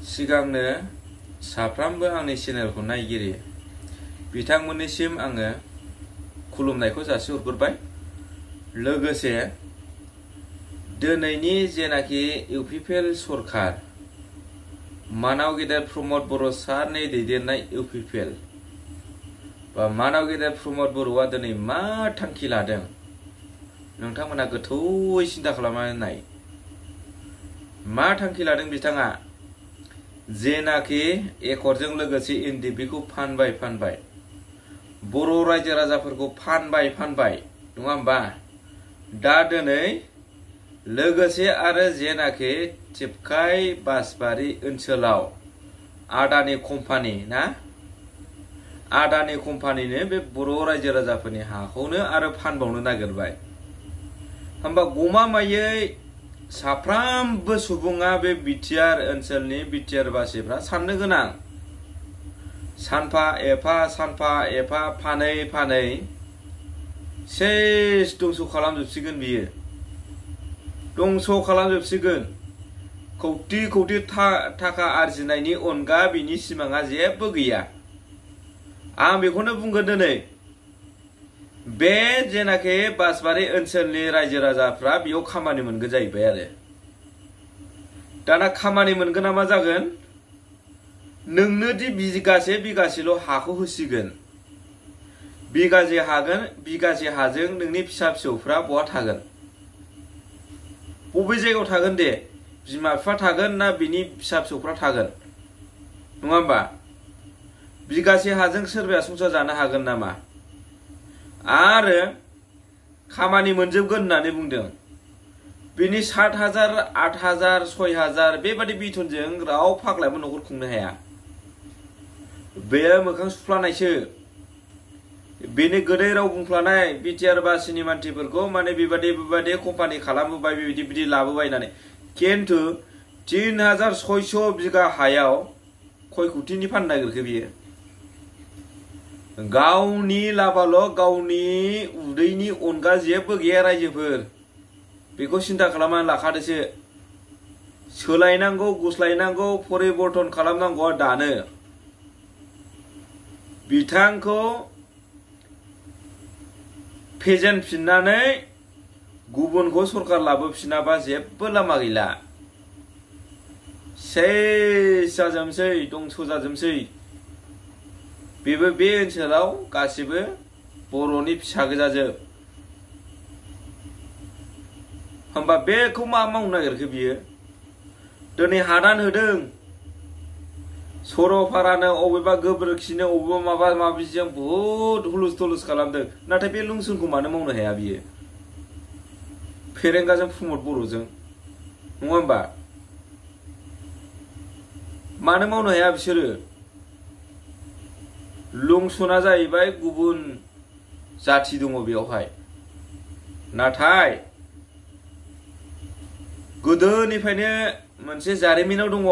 सिगांनो साफ्रामबो आंनि चेनेलखौ नायगिरि बिथांमोननिसिम आङो खुलुमनायखौ जासिहरग्रोबाय। लोगोसे दिनैनि जेनाखि इउपिपिएल सरकार मानाव गेदेर प्रमद बर' सारनि दैदेननाय इउपिपिएल बा मानाव गेदेर प्रमद बर'आ दिनै मा थांखि लादों नोंथांमोना गोथौयै सिन्था खालामनानै नाय। मा थांखि लादों बिथाङा? जेनाखि एकरजों लोगोसे एनडिपिखौ फानबाय बर' रायजो राजाफोरखौ फानबाय नङा होमबा? दा दिनै लोगोसे आरो जेनाखि थिपकाय बासबारि ओनसोलाव आदानि कम्पानि ना आदानि कम्पानिनो बे बर' रायजो राजाफोरनि हाखौनो आरो फानबावनो नागिरबाय। होमबा गमामायै साफ्रामबो सुबुङा बे बिटिआर ओनसोलनि बिटिआर बासिफ्रा साननो गोनां। सानफा एफा फानै सेस दंस' खालामजोबसिगोन बियो। दंस' खालामजोबसिगोन। कौटि थाखा आरजिनायनि अनगा बिनि सिमाङा जेबो गैया। आं बेखौनो बुंगोन दिनै बे जेनाखि बासबारि ओनसोलनि रायजो राजाफ्रा बेयाव खामानि मोनगोन जाहैबाय आरो। दाना खामानि मोनगोन ना मा जागोन? नोंनो दि बिगासेल' हाखौ होसिगोन। बिगासे हाजों नोंनि फिसा फिसौफ्रा बहा थागोन? बबे जायगायाव थागोन दे? बिमा बिफा थागोन ना बिनि फिसा फिसौफ्रा थागोन? नङा होमबा? बिगासे हाजों सोरबाया संसार जानो हागोन नामा? आरो खामानि मोनजोबगोन होननानै बुंदों। बिनि 7,000, 8,000, 6,000 बेबादि बिथनजों राव फाग्लायाबो न'खर खुंनो हाया। बेयो मोखां सुफ्लानायसो। बेनि गोदै राव बुंफ्लानाय बिटिआर बासिनि मानसिफोरखौ माने बेबादि कम्पानि खालामबोबाय बिदि लाबोबाय होननानै। खिन्थु 3,600 बिगा हायाव खय कौटिनि फाननो नागिरखो बियो? गावनि लाबाल' गावनि उदैनि अनगा जेबो गैया रायजोफोर। बेखौ सिन्था खालामनानै लाखादोसो। सोलायनांगौ, गुस्लायनांगौ, परिबर्तन खालामनांगौआ दानो। बिथांखौ फेजेनफिननानै गुबुनखौ सरकार लाबोफिनाबा जेबो लामा गैला। सेस जाजोबसै, दंस' जाजोबसै। बेबो बे ओनसोलाव गासिबो बर'नि फिसा गोजाजोब। होमबा बेखौ मा मावनो नागिरखो बियो? दिनै हादान होदों। सरलपारानो अबेबा गोबोरखिनो अबेबा माबा माबिजों बहुद हुलुस थुलुस खालामदों। नाथाय बे लुंसनखौ मानो मावनो हाया बियो? फेरेंगाजों प्रमद बर'जों नङा होमबा? मानो मावनो हाया बिसोरो? लुंसना जाहैबाय गुबुन जाथि दङ बेयावहाय। नाथाय गोदोनिफ्रायनो मोनसे जारिमिनाव दङ।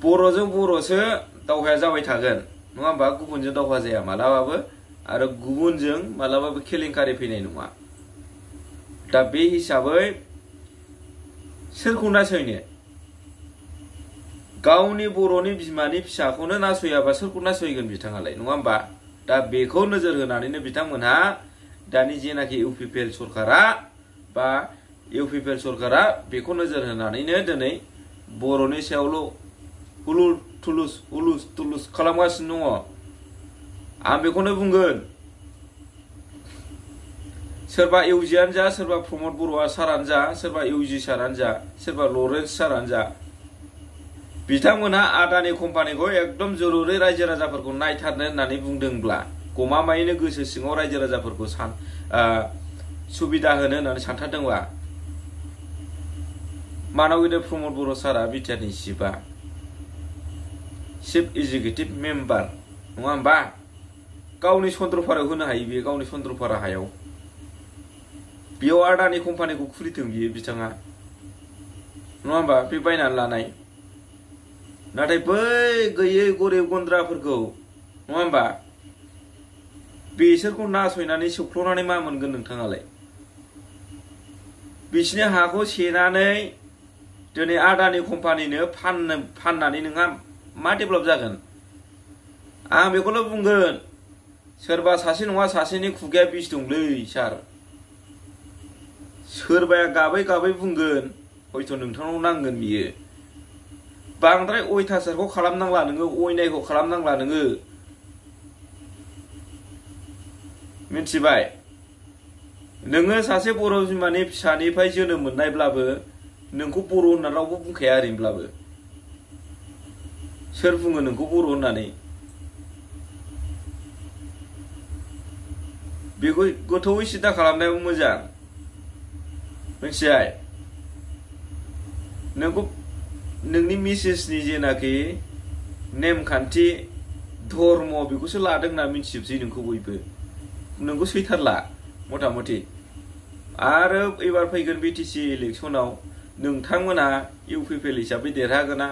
बर'जों बर'सो दावहाया जाबाय थागोन नङा होमबा? गुबुनजों दावहा जाया मालाबाबो आरो गुबुनजों मालाबाबो केलेंकारि फैनाय नङा। दा बे हिसाबै सोरखौ नासयनो? गावनि बर'नि बिमानि फिसाखौनो नासयाबा सोरखौ नासयगोन बिथाङालाय नङा होमबा? दा बेखौ नोजोर होनानैनो बिथांमोनहा दानि जेनाखि इउपिपिएल सरकारा बेखौ नोजोर होनानैनो दिनै बर'नि सायावल' हुलुस थुलुस खालामगासिनो दङ। आं बेखौनो बुंगोन। सोरबा इउजिआनो जा, सोरबा प्रमद बर'आ सारानो जा, सोरबा इउजि सारानो जा, सोरबा लरेन्स सारानो जा, बिथांमोनहा आदानि कम्पानिखौ एकदम जरुरै रायजो राजाफोरखौ नायथारनो होननानै बुंदोंब्ला गमामायैनो गोसो सिङाव रायजो राजाफोरखौ सुबिदा होनो होननानै सानथारदोंबा मानाव गेदेर प्रमद बर' सारा बिटिआरनि चिफ एग्जिकिउटिभ मेम्बार नङा होमबा? गावनि चन्द्रपारायाव होनो हायो बियो, गावनि चन्द्रपारा हायाव। बेयाव आदानि कम्पानिखौ खुलिथों बियो बिथाङा नङा होमबा? बे बायनानै लानाय। नाथाय बै गैयै गरिब गुन्द्राफोरखौ नङा होमबा? बिसोरखौ नासयनानै सौख्ल'नानै मा मोनगोन नोंथाङालाय? बिसिनि हाखौ सेनानै दिनै आदानि कम्पानिनो फाननानै नोंहा मा डेभेलप जागोन आं बेखौल' बुंगोन सोरबा सासे नङा सासेनि खुगाया बिस दंलै सार सोरबाया गाबै गाबै बुंगोन हयथ' नोंथांनाव नांगोन बियो बांद्राय अयथासारखौ खालामनांला नोङो अयनायखौ खालामनांला नोङो मिथिबाय नोङो सासे बर' बिमानि फिसानिफ्राय जोनोम मोननायब्लाबो नोंखौ बर' होनना रावबो बुंखाया ओरैनोब्लाबो सोर बुङो नोंखौ बर' होननानै बेखौ गोथौयै सिदा खालामनायाबो मोजां मिथिबाय नोंखौ नोंनि मिसेसनि जेनाखि नेमखान्थि धर्म बेखौसो लादों होनना मिथिजोबसै नोंखौ बयबो नोंखौ सैथारला मथा मथि आरो एबार फैगोन बिटिसि इलेक्सनाव नोंथांमोनहा इउपिपिएल हिसाबै देरहागोना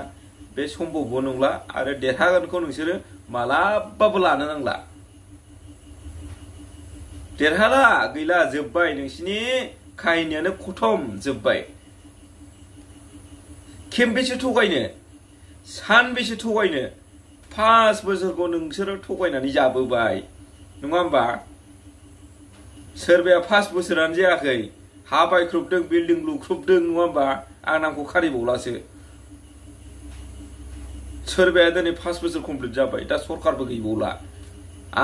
बे सम्भबबो नंला आरो देरहागोनखौ नोंसोरो मालाबाबो लानो नांला देरहाला गैला जोब्बाय नोंसिनि काहिनियानो खथम जोब्बाय खेमबेसे थगायनो सानबेसे थगायनो 5 बोसोरखौ नोंसोरो थगायनानै जाबोबाय नङा होमबा सोरबाया 5 बोसोरानो जायाखै हा बायख्रुबदों बिल्डिं लुख्रुबदों नङा होमबा आं नामखौ खारिबावलासो सोरबाया दिनै 5 बोसोर कमप्लिट जाबाय दा सरकारबो गैबावला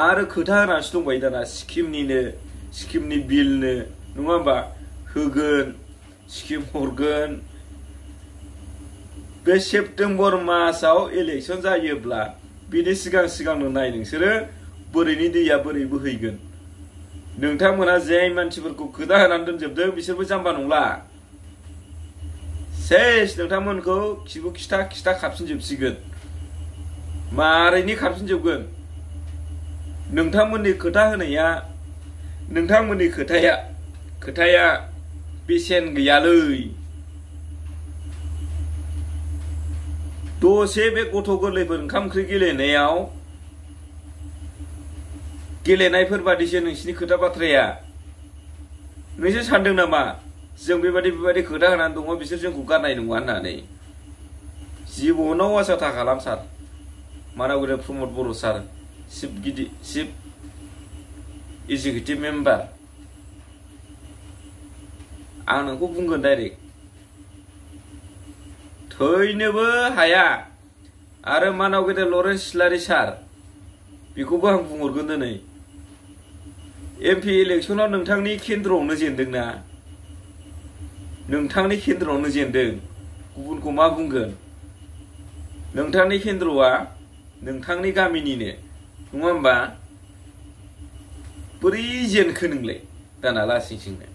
आरो खोथा होनासो दंबाय दाना स्किमनि बिलनो नङा होमबा होगोन स्किम हरगोन बे सेप्तेम्बर मासाव इलेक्सन जायोब्ला बिनि सिगांनो नाय नोंसोरो बोरैनि दैया बोरै बोहैगोन नोंथांमोना जाय मानसिफोरखौ खोथा होनानै दोनजोबदों बिसोरबो जाम्बा नंला सेस नोंथांमोनखौ खिबु खिथा खाबसिनजोबसिगोन मारैनि खाबसिनजोबगोन नोंथांमोननि खोथा होनाया नोंथांमोननि खोथाया बेसेन गैयालै दसे बे गथ' गोरलैफोर ओंखाम ओंख्रि गेलेनायाव गेलेनायफोर बादिसो नोंसिनि खोथा बाथ्राया नोंसोर सानदों नामा जों बेबादि खोथा होनानै दङ बिसोर जोंखौ गारनाय नङा होननानै जिबनाव आसा था खालाम सार मानावगुरि प्रमद बर' सार चिफ एग्जिकिउटिभ मेम्बार आं नोंखौ बुंगोन डाइरेक्ट थैनोबो हाया आरो मानावगुरि लरेन्स इस्लारि सार बेखौबो आं बुंहरगोन दिनै एमपि इलेक्सनाव नोंथांनि केन्द्रआवनो जेनदोंना नोंथांनि केन्द्रआवनो जेनदों गुबुनखौ मा बुंगोन नोंथांनि केन्द्रआ नोंथांनि गामिनिनो नङा होमबा बोरै जेनखो नोंलाय दाना लासिंसिंनो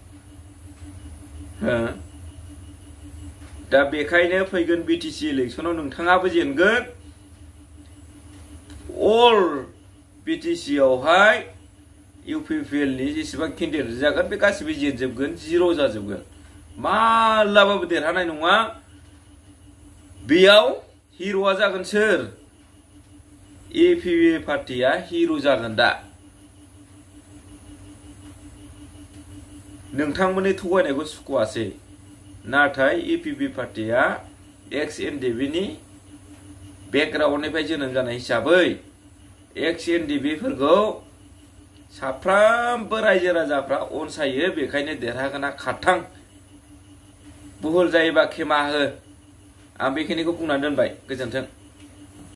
दा बेखायनो फैगोन बिटिसि इलेक्सनाव नोंथाङाबो जेनगोन अल बिटिसि आवहाय इउपिपिएल नि जेसेबां केन्डिडेट जागोन बे गासिबो जेनजोबगोन जिर' जाजोबगोन मालाबाबो देरहानाय नङा बेयाव हिर'आ जागोन सोर एपिपि पार्टिया हिर' जागोन दा नोंथांमोननि थगायनायखौ सुखुवासै नाथाय एपिपि पार्टिया एक्स एनडिबि नि बेकग्राउन्डनिफ्राय जोनोम जानाय हिसाबै एक्स एनडिबि फोरखौ साफ्रोमबो रायजो राजाफ्रा अनसायो बेखायनो देरहागोना खाथां बुहुल जायोबा खेमा हो आं बेखिनिखौ बुंनानै दोनबाय गोजोन्थों।